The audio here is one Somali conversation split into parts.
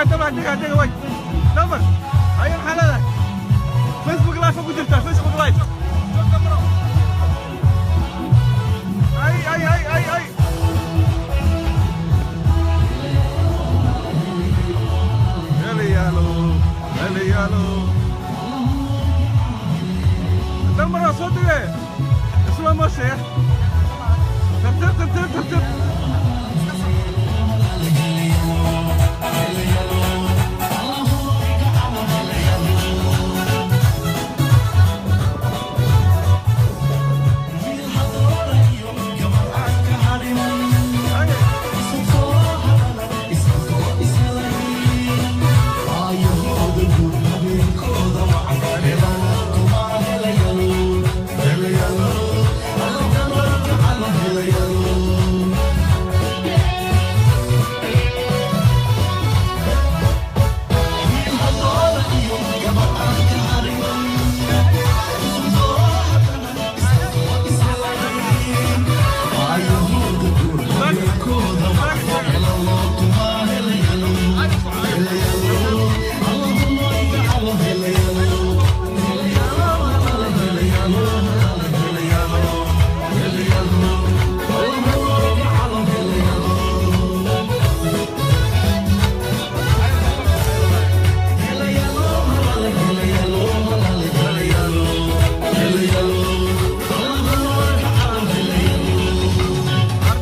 Dega, dega, way. Number. Haye, maxaa leedahay? Facebook Live ku jirtaa, Facebook Live. Ay, ay, ay, ay, ay. Helayaalo, helayaalo. Dalmar waa soo degay. Isla motion. Tartiib, tartiib, tartiib. Haye.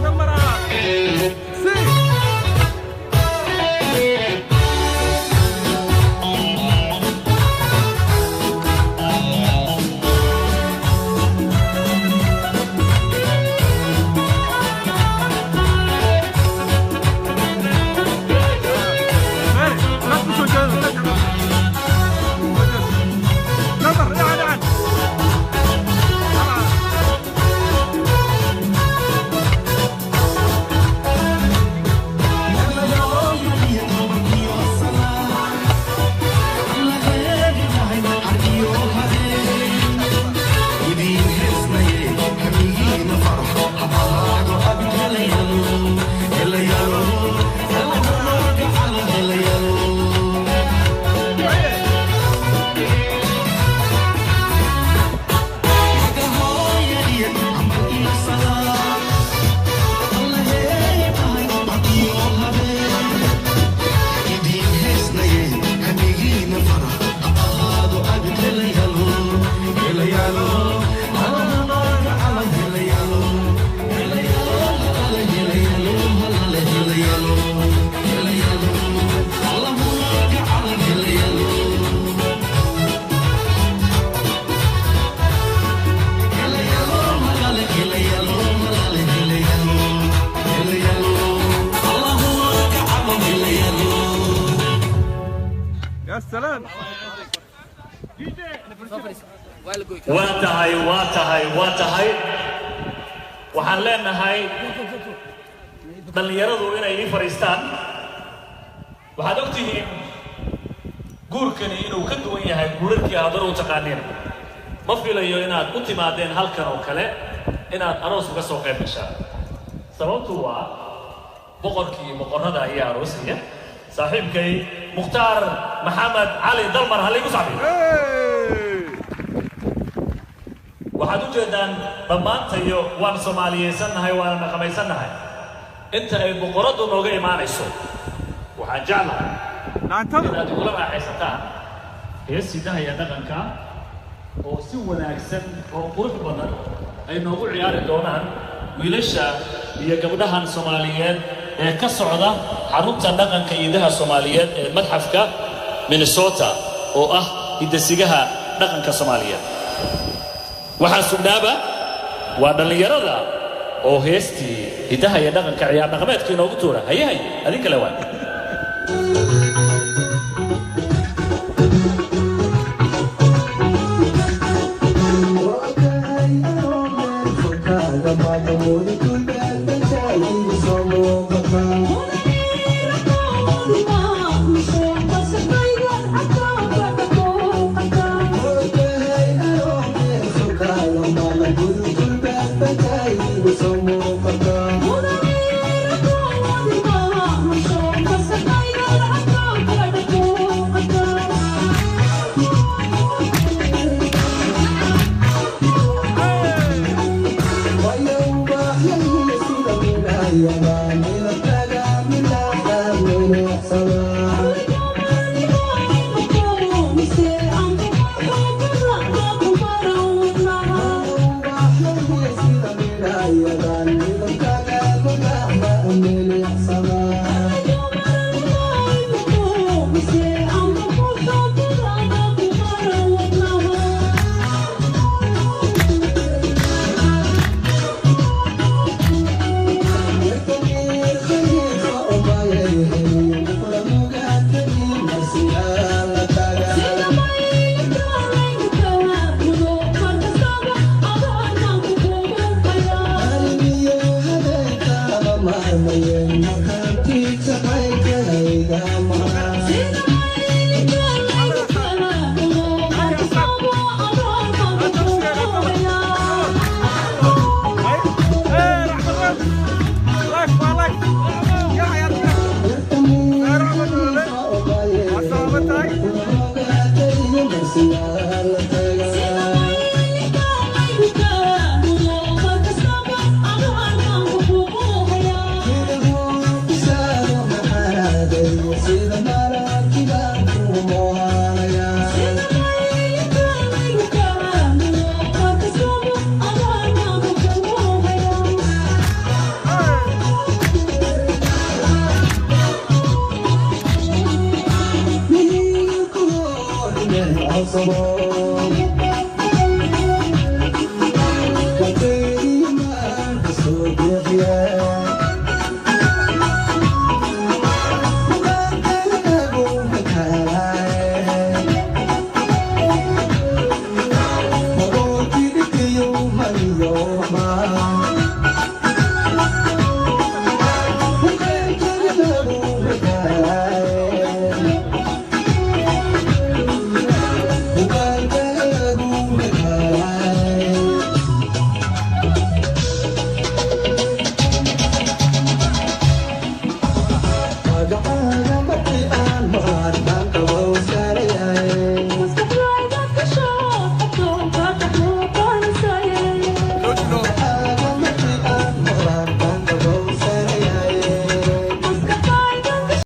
Dalmar ah. Si. Hey, la ku soo jeedo. Dalmar, dhaca, dhaca. Ya salaam. Waa tahay, waa tahay, waa tahay. Waxaan leenahay dhallinyaradu inay ii fadhiistaan. Waxaad og tihiin guurkani inuu ka duwan yahay guurarkii aad hor u taqaaneen. Ma filayo inaad u timaadeen halkan oo kale inaad aroos uga soo qayb gashaan, sababtu waa boqorkii boqorrada ayaa aroosaya, saaxiibkay Mukhtaar Maxamed Cali Dalmar. Halaygu sacbiyo. Hey. Waxaad u jeedaan dhammaantayo waan soomaaliyaysannahay, waana dhaqamaysannahay. Inta ay boqorraddu nooga imaanayso, waxaan jeclahay Dhaantada. inaad igula raaxaysataan heesidaha iyo dhaqanka oo si wanaagsan oo qurux badan ay noogu ciyaari doonaan wiilasha iyo gabdhahan Soomaaliyeed ee ka socda xarunta dhaqanka iidaha Soomaaliyeed ee madxafka Minnesota, oo ah hidasigaha dhaqanka Soomaaliyeed. Waxaa sugnaaba waa dhallinyarada oo heestii hidaha iyo dhaqanka ciyaar dhaqameedka inoogu tuura. Haye, haye, adin kale waay. Thank you. Solo.